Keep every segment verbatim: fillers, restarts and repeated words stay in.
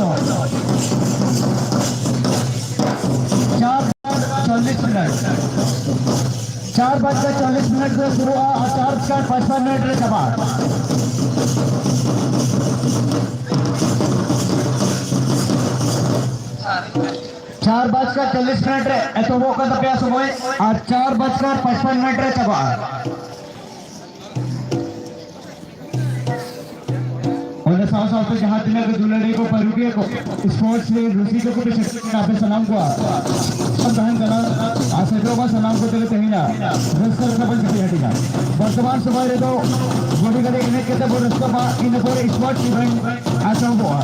ᱪᱟᱨ ᱪᱚᱞᱞᱤᱥ ᱢᱤᱱᱤᱴ, ᱪᱟᱨ ᱵᱟᱡᱠᱟ ᱪᱚᱞᱞᱤᱥ ᱢᱤᱱᱤᱴ ᱨᱮ ᱥᱩᱨᱩᱜᱼᱟ ᱟᱨ ᱪᱟᱨ ᱵᱟᱡᱠᱟ ᱯᱟᱸᱪᱯᱟᱱᱱᱚ ᱢᱤᱱᱤᱴ ᱨᱮ ᱪᱟᱵᱟᱜᱼᱟ᱾ ᱪᱟᱨ ᱵᱟᱡᱠᱟ ᱪᱚᱞᱞᱤᱥ ᱢᱤᱱᱤᱴ ᱨᱮ ᱮᱛᱚᱦᱚᱵᱚᱜ ᱠᱟᱱ ᱛᱟᱯᱮᱭᱟ ᱥᱚᱢᱚᱭ ᱟᱨ ᱪᱟᱨ ᱵᱟᱡᱠᱟ ᱯᱟᱸᱪᱯᱟᱱᱱᱚ ᱢᱤᱱᱤᱴ ᱨᱮ ᱪᱟᱵᱟᱜᱼᱟ᱾ ᱚᱱᱟ ᱥᱟᱶ ᱥᱟᱶᱛᱮ ᱡᱟᱦᱟᱸ ᱛᱤᱱᱟᱹᱜ ᱜᱮ ᱫᱩᱞᱟᱹᱲᱤᱭᱟᱹ ᱠᱚ, ᱯᱟᱹᱨᱩᱠᱷᱤᱭᱟᱹ ᱠᱚ, ᱥᱯᱳᱨᱴᱥ ᱨᱮ ᱨᱩᱥᱤᱠᱟ ᱠᱚᱯᱮ ᱥᱮᱴᱮᱨ ᱠᱟᱱᱟ, ᱟᱯᱮ ᱥᱟᱱᱟᱢ ᱠᱚᱣᱟᱜ ᱛᱟᱦᱮᱱ ᱠᱟᱱᱟ᱾ ᱟᱨ ᱥᱮᱴᱮᱨᱚᱜ ᱢᱟ ᱥᱟᱱᱟᱢ ᱠᱚᱛᱮ ᱞᱮ ᱛᱟᱦᱮᱱᱟ, ᱨᱟᱹᱥᱠᱟᱹ ᱨᱟᱹᱥᱠᱟᱹ ᱵᱚᱱ ᱥᱮᱴᱮᱨ ᱦᱟᱹᱴᱤᱧᱟ᱾ ᱵᱚᱨᱛᱚᱢᱟᱱ ᱥᱚᱢᱚᱭ ᱨᱮᱫᱚ ᱜᱩᱰᱤ ᱜᱟᱰᱮ ᱮᱱᱮᱡ ᱠᱟᱛᱮ ᱵᱚᱱ ᱨᱟᱹᱥᱠᱟᱹ ᱢᱟ, ᱤᱱᱟᱹ ᱯᱚᱨᱮ ᱥᱯᱳᱨᱴᱥ ᱤᱵᱷᱮᱱᱴ ᱮᱛᱚᱦᱚᱵᱚᱜᱼᱟ᱾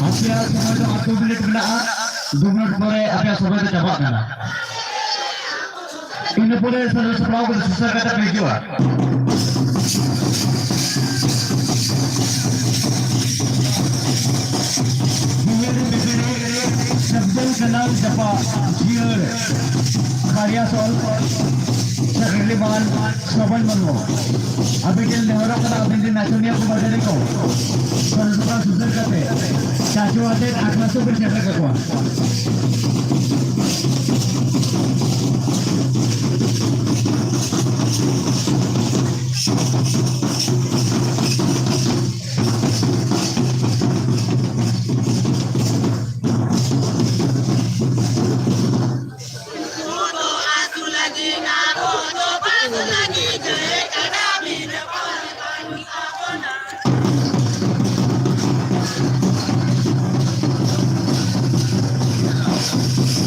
ᱟᱯᱮᱭᱟᱜ ᱥᱚᱢᱚᱭ ᱫᱚ ᱟᱨ ᱫᱩ ᱢᱤᱱᱤᱴ ᱢᱮᱱᱟᱜᱼᱟ᱾ ᱫᱩ ᱢᱤᱱᱤᱴ ᱯᱚᱨᱮ ᱟᱯᱮᱭᱟᱜ ᱥᱚᱢᱚᱭ ᱫᱚ ᱪᱟᱵᱟᱜ ᱠᱟᱱᱟ᱾ ᱤᱱᱟᱹ ᱯᱚᱨᱮ ᱥᱟᱡᱟᱣ ᱥᱟᱯᱲᱟᱣ ᱠᱟᱛᱮ ᱥᱩᱥᱟᱹᱨ ᱠᱟᱛᱮ ᱯᱮ ᱦᱤᱡᱩᱜᱼᱟ᱾ ᱥᱟᱵᱡᱮᱱ ᱠᱟᱱᱟᱞ ᱡᱟᱯᱟ ᱡᱤᱭᱟᱹᱲ ᱠᱷᱟᱲᱤᱭᱟ ᱥᱚᱞ ᱥᱮᱠᱨᱮᱴᱟᱨᱤ ᱵᱟᱱ ᱥᱚᱵᱚᱱ ᱢᱩᱨᱢᱩ᱾ ᱟᱹᱵᱤᱱ ᱴᱷᱮᱱ ᱱᱮᱦᱚᱨᱚᱜ ᱠᱟᱱᱟ, ᱟᱹᱵᱤᱱ ᱨᱮᱱ ᱱᱟᱪᱚᱱᱤᱭᱟᱹ ᱠᱚ ᱵᱟᱡᱟᱨᱤ ᱠᱚ ᱥᱟᱡᱟᱣ ᱥᱟᱯᱲᱟᱣ ᱥᱩᱥᱟᱹᱨ ᱠᱟᱛᱮ ᱪᱟᱪᱳ ᱟᱛᱮ ᱟᱠᱷᱲᱟ ᱥᱮᱫ ᱵᱤᱱ ᱥᱮᱴᱮᱨ ᱠᱟᱠᱚᱣᱟ᱾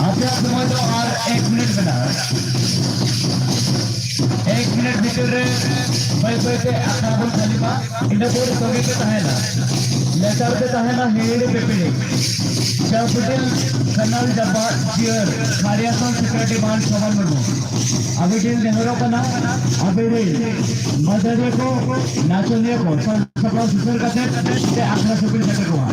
ᱟᱯᱮᱭᱟᱜ ᱥᱚᱢᱚᱭ ᱫᱚ ᱟᱨ ᱮᱠ ᱢᱤᱱᱤᱴ ᱢᱮᱱᱟᱜᱼᱟ᱾ ᱮᱠ ᱢᱤᱱᱤᱴ ᱵᱷᱤᱛᱤᱨ ᱨᱮ ᱵᱟᱹᱭ ᱵᱟᱹᱭ ᱛᱮ ᱟᱠᱷᱲᱟ ᱵᱚᱱ ᱠᱷᱟᱹᱞᱤ ᱢᱟ, ᱤᱱᱟᱹ ᱯᱚᱨ ᱛᱚᱸᱜᱮ ᱯᱮ ᱛᱟᱦᱮᱱᱟ᱾ ᱞᱮᱛᱟᱲ ᱯᱮ ᱛᱟᱦᱮᱱᱟ ᱦᱤᱦᱤᱲᱤ ᱯᱤᱯᱤᱲᱤ᱾ ᱡᱟᱹᱯᱩᱫᱤᱱ ᱠᱷᱟᱱᱟᱞ ᱡᱟᱯᱟᱜ ᱪᱤᱭᱟᱹᱨ ᱠᱷᱟᱲᱤᱭᱟᱥᱚᱱ ᱥᱮᱠᱨᱮᱴᱟᱨᱤ ᱢᱟᱱ ᱥᱚᱢᱟᱱ ᱢᱩᱨᱢᱩ᱾ ᱟᱵᱤᱱ ᱴᱷᱮᱱ ᱱᱮᱦᱚᱨᱚᱜ ᱠᱟᱱᱟ, ᱟᱵᱤᱱ ᱨᱮᱱ ᱢᱟᱹᱫᱟᱹᱲᱤᱭᱟᱹ ᱠᱚ, ᱱᱟᱪᱚᱱᱤᱭᱟᱹ ᱠᱚ, ᱥᱟᱡᱟᱣ ᱥᱟᱯᱲᱟᱣ ᱥᱩᱥᱟᱹᱨ ᱠᱟᱛᱮ ᱛᱮ ᱟᱠᱷᱲᱟ ᱥᱮᱫ ᱵᱤᱱ ᱥᱮᱴᱮᱨ ᱠᱚᱣᱟ᱾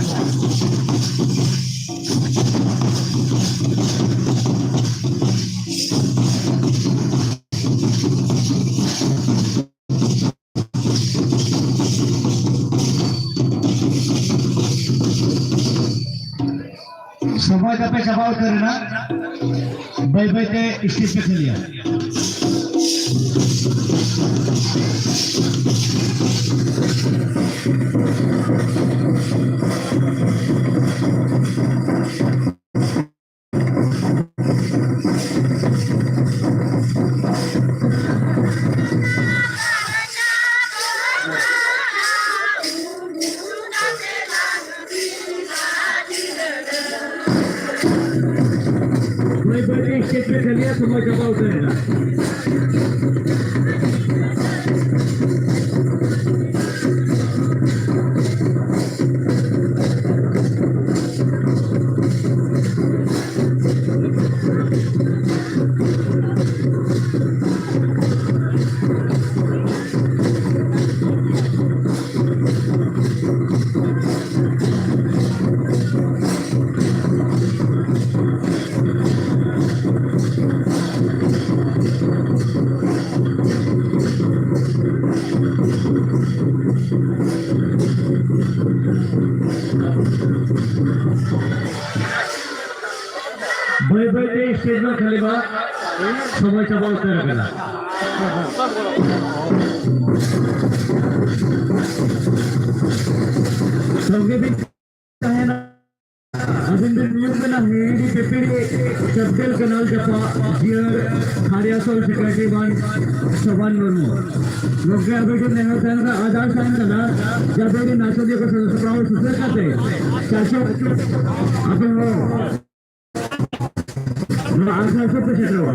ᱥᱚᱢᱚᱭ ᱛᱟᱯᱮ ᱪᱟᱵᱟ ᱩᱛᱟᱹᱨ ᱮᱱᱟ, ᱵᱟᱹᱭ ᱵᱟᱹᱭ ᱛᱮ ᱥᱴᱮᱡ ᱯᱮ ᱠᱷᱟᱹᱞᱤᱭᱟ᱾ ᱵᱟᱹᱭ ᱵᱟᱹᱭ ᱛᱮ ᱥᱴᱮᱡ ᱯᱮ ᱠᱷᱟᱹᱞᱤᱭᱟ, ᱥᱚᱢᱚᱭ ᱪᱟᱵᱟ ᱩᱛᱟᱹᱨ ᱮᱱᱟ᱾ ᱪᱮᱫ ᱵᱟᱝ ᱠᱷᱟᱹᱞᱤ ᱵᱟ ᱥᱚᱢᱚᱭ ᱪᱟᱵᱟ ᱩᱛᱟᱹᱨ ᱟᱠᱟᱱᱟ᱾ ᱥᱚᱸᱜᱮ ᱵᱤᱱ ᱛᱟᱦᱮᱱᱟ, ᱟᱹᱵᱤᱱ ᱵᱤᱱ ᱧᱩᱢ ᱠᱟᱱᱟ ᱦᱤᱲᱤ ᱯᱤᱯᱤᱲᱤ ᱠᱮᱯᱴᱮᱱ ᱠᱟᱱᱟᱞ ᱡᱟᱯᱟ ᱡᱤᱭᱟᱹᱲ ᱠᱷᱟᱲᱤᱭᱟ ᱥᱚᱞ ᱥᱮᱠᱨᱮᱴᱟᱨᱤ ᱢᱟᱱ ᱥᱚᱵᱟᱱ ᱢᱩᱨᱢᱩ᱾ ᱜᱚᱢᱠᱮ ᱟᱹᱵᱤᱱ ᱴᱷᱮᱱ ᱱᱮᱦᱚᱨ ᱛᱟᱦᱮᱱ ᱠᱟᱱᱟ, ᱟᱨᱫᱟᱥ ᱛᱟᱦᱮᱱ ᱠᱟᱱᱟ, ᱡᱟᱛᱮ ᱟᱹᱰᱤ ᱱᱟᱥᱮ ᱜᱮᱠᱚ ᱥᱟᱯᱲᱟᱣ ᱥᱩᱥᱟᱹᱨ ᱠᱟᱛᱮ ᱪᱟᱥᱚᱜ ᱟᱯᱮ ᱦᱚᱸ ᱱᱚᱣᱟ ᱟᱥᱲᱟ ᱥᱮᱫ ᱯᱮ ᱥᱮᱴᱮᱨᱚᱜᱼᱟ᱾